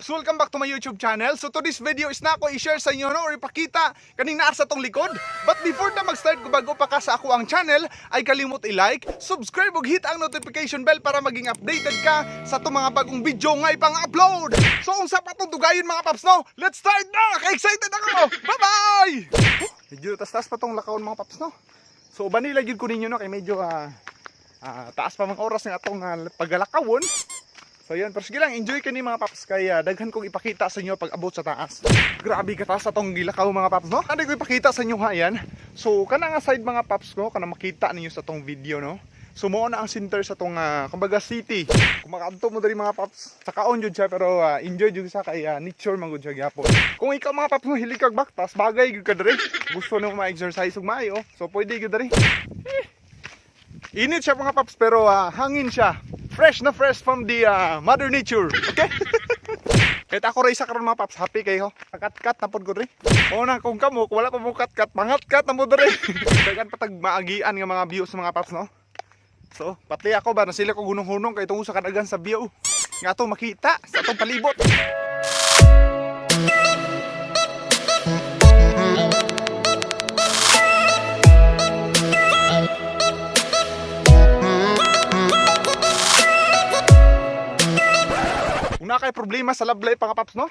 Paps! Welcome back to my YouTube channel. So to this video is na ako i-share sa inyo, no, or ipakita kaning naa sa tong likod. But before na mag-start ko, bago pa ka sa ako ang channel, ay kalimot i-like, subscribe ug hit ang notification bell para maging updated ka sa atong mga bagong video nga ipang-upload. So unsa pa tong dugayon, mga paps, no? Let's start na! Ka-excited ako! Bye-bye! Oh, medyo tas-tas pa tong lakawon, mga paps, no? So uban nila gyud ko ninyo, no, kay medyo taas pa mga oras ng atong paglalakawon. So yun, pero sige lang, enjoy ka ni mga paps kay daghan kong ipakita sa inyo pag abot sa taas. Grabe ka taas atong gilakaw, mga paps, no? Ano ko ipakita sa inyo ha yan? So kana nga side, mga paps ko, kana makita ninyo sa tong video, no? So mao na ang center sa tong kumbaga city. Kung makaadto mo diri, mga paps, sa kaon jud siya pero enjoy jud sa kay nature man gud siya gyapon. Kung ikaw, mga paps, mo hilig kag baktas, bagay gyud ka diri. Gusto nimo ma-exercise ug maayo, so pwede gyud diri. Init siya, mga paps, pero hangin siya. Fresh na fresh from the mother nature. Okay? Kahit ako ra isa karon, mga paps, happy kayo. Kat-kat na pod ko diri. O na kung kamo, kung wala pa mo kat-kat, mangat-kat na mo diri. Daghan pa tag maagian nga mga views, mga paps, no? So, pati ako ba na sila ko gunong-hunong kay tungod sa kadagan sa view nga ato makita sa atong palibot. Kung na kay problema sa love life, mga paps, no?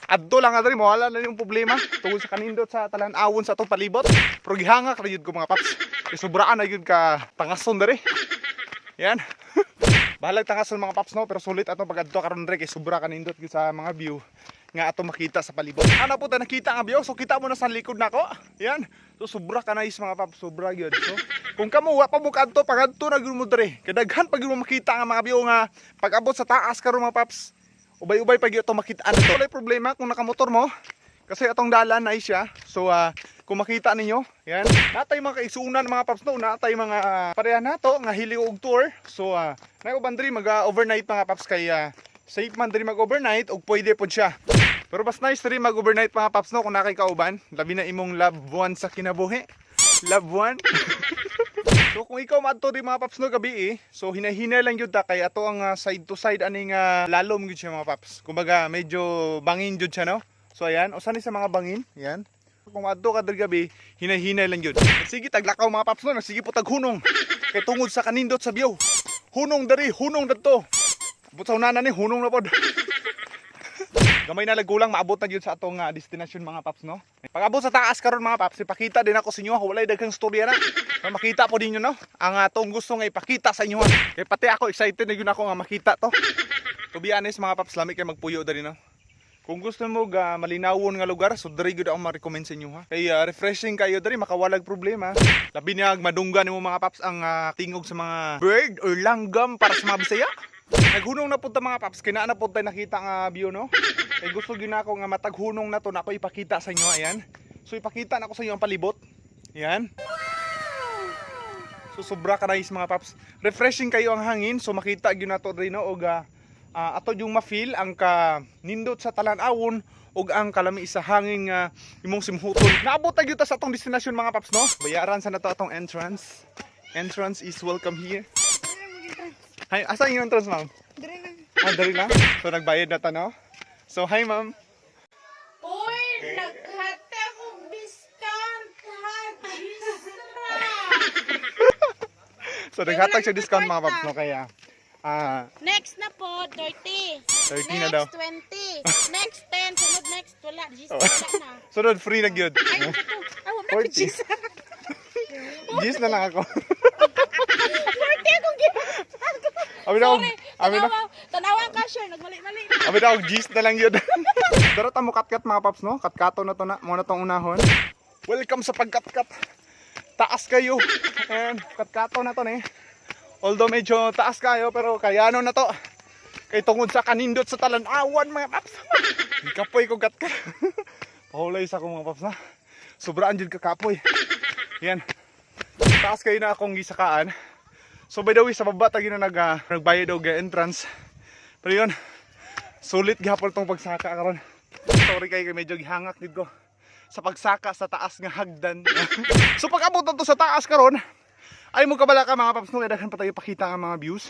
Adto lang nga diri, mawala na yung problema tungod sa kanindot sa talan-awon sa atong palibot. Pero gihangak ra gyud ko, mga paps. Kay sobraan na gyud ka tangason diri. Yan. Bahalag tangason, mga paps, no, pero sulit atong pag-adto karon diri kay sobra kanindot gyud sa mga view nga ato makita sa palibot. Ano po ta nakita nga view? So kita mo na sa likod nako. Yan. So sobra ka nice, mga paps, sobra gyud. So kung kamo wa pa mo kadto, pagadto na gyud mo diri. Kay daghan pa gyud mo makita nga mga view nga pag-abot sa taas karon, mga paps. Ubay-ubay pag ito makita ano to. Walay problema kung nakamotor mo kasi atong dalan na siya. So kung makita ninyo, yan. Natay mga kaigsuunan, mga paps, no, natay mga pareha nato nga hili og tour. So nauban diri mag overnight, mga paps, kay safe man diri mag overnight ug pwede pod siya. Pero mas nice diri mag overnight, mga paps, no, kung nakay kauban, labi na imong loved one sa kinabuhi. Loved one. So kung ikaw maadto di, mga paps, no, gabi eh, so hinahinay lang gyud ta kay ato ang side to side aning lalom gyud siya, mga paps. Kumbaga medyo bangin gyud siya, no. So ayan, usa ni sa mga bangin, yan. Kung maadto ka diri gabi, hinay-hinay lang gyud. Sige taglakaw, mga paps, no, sige po taghunong. Kay tungod sa kanindot sa view. Hunong diri, hunong dadto. Abot sa unanan ni hunong na pod. Gamay na lang gulang maabot na gyud sa atong destination, mga paps, no. Pag abot sa taas karon, mga paps, ipakita din ako sa inyo, walay daghang storya na. So, makita po ninyo, no, ang atong gusto nga ipakita sa inyo. Kay pati ako excited na gyud ako nga makita to. To be honest, mga paps, lami kay magpuyo diri, no. Kung gusto mo ga malinawon nga lugar, so diri gyud ako ma-recommend sa inyo ha. Kay refreshing kayo diri, makawalag problema. Labi na madunggan nimo, mga paps, ang tingog sa mga bird or langgam para sa mga Bisaya. Naghunong na punta, mga paps, kay naa na pud tay nakita nga view, no. Kay gusto gyud nako nga mataghunong na to nako ipakita sa inyo, ayan. So ipakita nako sa inyo ang palibot. Ayan. So sobra ka nice, mga paps. Refreshing kayo ang hangin, so makita gyud nato diri, no, og ato yung ma-feel ang ka nindot sa talan-awon ug ang kalami sa hangin nga imong simhuton. Naabot ta gyud ta sa atong destination, mga paps, no. Bayaran sa nato atong entrance. Entrance is welcome here. Hi, asa yung entrance, ma'am? Ah, dali lang. So nagbayad na ta, no? So hi, ma'am. Uy, naghatag og discount ha, Gisra. So naghatag siya discount, mga paps, no, kaya Next na po, 30. 30 Next, na daw. 20. Next, 10. Sunod next, wala. Gis, wala na. Sunod free na gyud. Ay, ito. Ay, wala 40. Gis. Gis na lang ako. 40 akong ginatag. Abi na ako, Sorry, abi na, tanawa, tanawa ang cashier, nagmali-mali. abi na ako, gis na lang yun. Pero tamo katkat, mga paps, no? Katkato na to na, mo na tong unahon. Welcome sa pagkatkat. Taas kayo. Ayan, katkato na to ni. Although medyo taas kayo, pero kayano na to. Kay tungod sa kanindot sa talan-awan, mga paps. Kapoy ko katkat. Pahulay sa ako, mga paps, na. Sobraan jud kakapoy. Yan. Taas kayo na akong gisakaan. So by the way, sa baba tagi na nagbayad og entrance. Pero yun, sulit gihapon tong pagsaka karon. Sorry kay medyo gihangak gid ko sa pagsaka sa taas nga hagdan. So pag abot na to sa taas karon, ay mo kabala ka, mga paps, no, kay daghan pa tayo pakita nga mga views.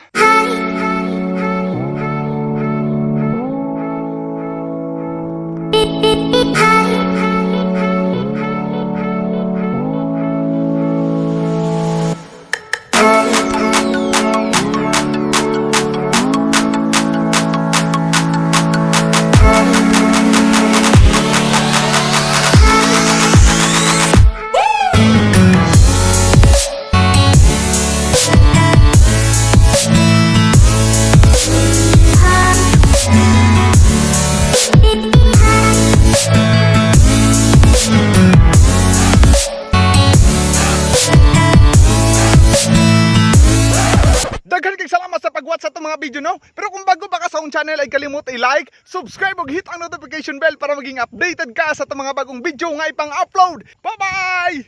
mga video, no? Pero kung bago pa ka sa akong channel ay kalimot i-like, subscribe ug hit ang notification bell para maging updated ka sa atong mga bagong video nga ipang-upload. Bye-bye!